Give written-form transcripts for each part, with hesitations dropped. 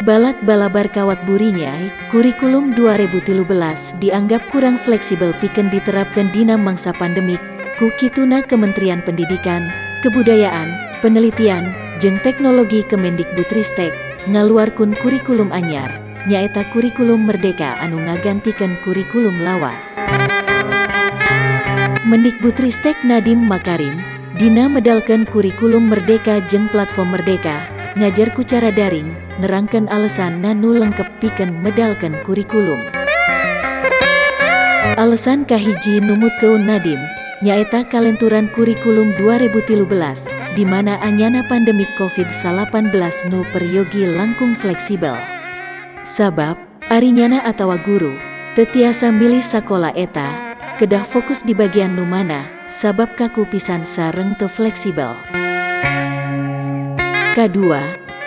Balad Balabar Kawat Burinyai, kurikulum 2013 dianggap kurang fleksibel pikeun diterapkan dina mangsa pandemik, ku kituna Kementerian Pendidikan, Kebudayaan, Penelitian, jeung Teknologi Kemendikbudristek, ngaluarkeun kurikulum anyar, nyaeta Kurikulum Merdeka anu ngagantikeun kurikulum lawas. Mendikbudristek Nadiem Makarim, dina medalkeun Kurikulum Merdeka jeung Platform Merdeka, ngajar ku cara daring, nerangkeun alesan nu lengkep pikeun medalkeun kurikulum. Alesan kahiji numutkeun Nadiem, nyaeta kalenturan kurikulum 2013, di mana anyana pandemik COVID-19 nu peryogi langkung fleksibel. Sabab, ari nyana atawa guru, teu tiasa milih sakola eta, kedah fokus di bagian nu mana, sabab kaku pisan sareng teu fleksibel. Kadua,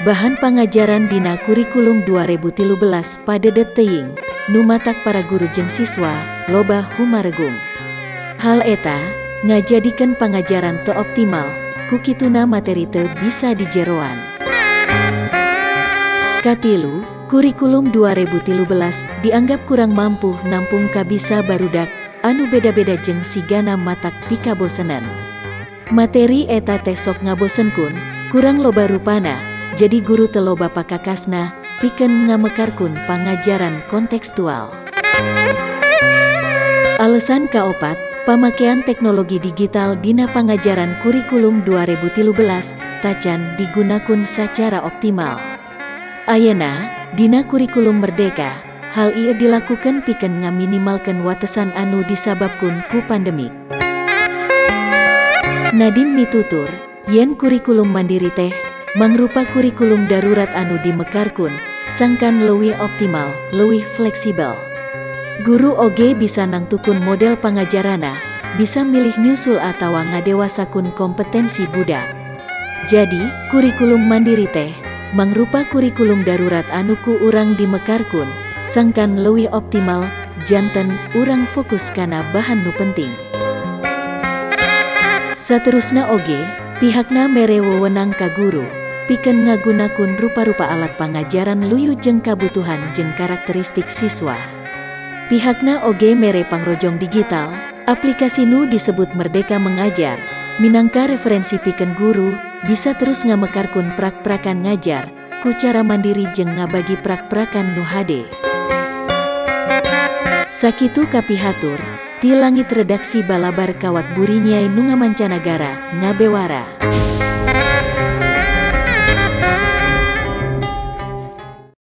bahan pangajaran dina kurikulum 2013 padedet teuing, nu matak para guru jeung siswa, loba humaregung. Hal eta, ngajadikeun pangajaran teu optimal, ku kituna materi teu bisa dijeroan. Katilu, kurikulum 2013 dianggap kurang mampu nampung kabisa barudak, anu beda-beda jeung sigana matak pikabosenan. Materi eta teh sok ngabosenkeun, kurang loba rupana, jadi guru teu loba pakakasna, pikeun ngamekarkeun pangajaran kontekstual. Alesan kaopat, pamakean teknologi digital dina pangajaran kurikulum 2013 tacan digunakeun sacara optimal. Ayeuna, dina Kurikulum Merdeka, hal ieu dilakukan pikeun ngaminimalkeun watesan anu disababkeun ku pandemik. Nadiem mitutur, yen kurikulum mandiri teh, mangrupa kurikulum darurat anu dimekarkeun, sangkan leuwih optimal, leuwih fleksibel. Guru oge bisa nangtukeun model pangajarana, bisa milih nyusul atawa ngadewasakeun kompetensi budak. Jadi, kurikulum mandiri teh, mangrupa kurikulum darurat anu ku urang dimekarkeun, sangkan leuwih optimal, janten urang fokus kana bahan nu penting. Saterusna oge, pihakna mere wewenang ka guru, pikeun ngagunakeun rupa-rupa alat pangajaran luyu jeung kabutuhan jeung karakteristik siswa. Pihakna oge mere pangrojong digital, aplikasi nu disebut Merdeka Mengajar, minangka referensi pikeun guru, bisa terus ngamekarkeun prak-prakan ngajar, ku cara mandiri jeung ngabagi prak-prakan nu hade. Sakitu kapihatur, ti langit redaksi Balabar Kawat Burinyai nu ngamancanagara, ngabewara.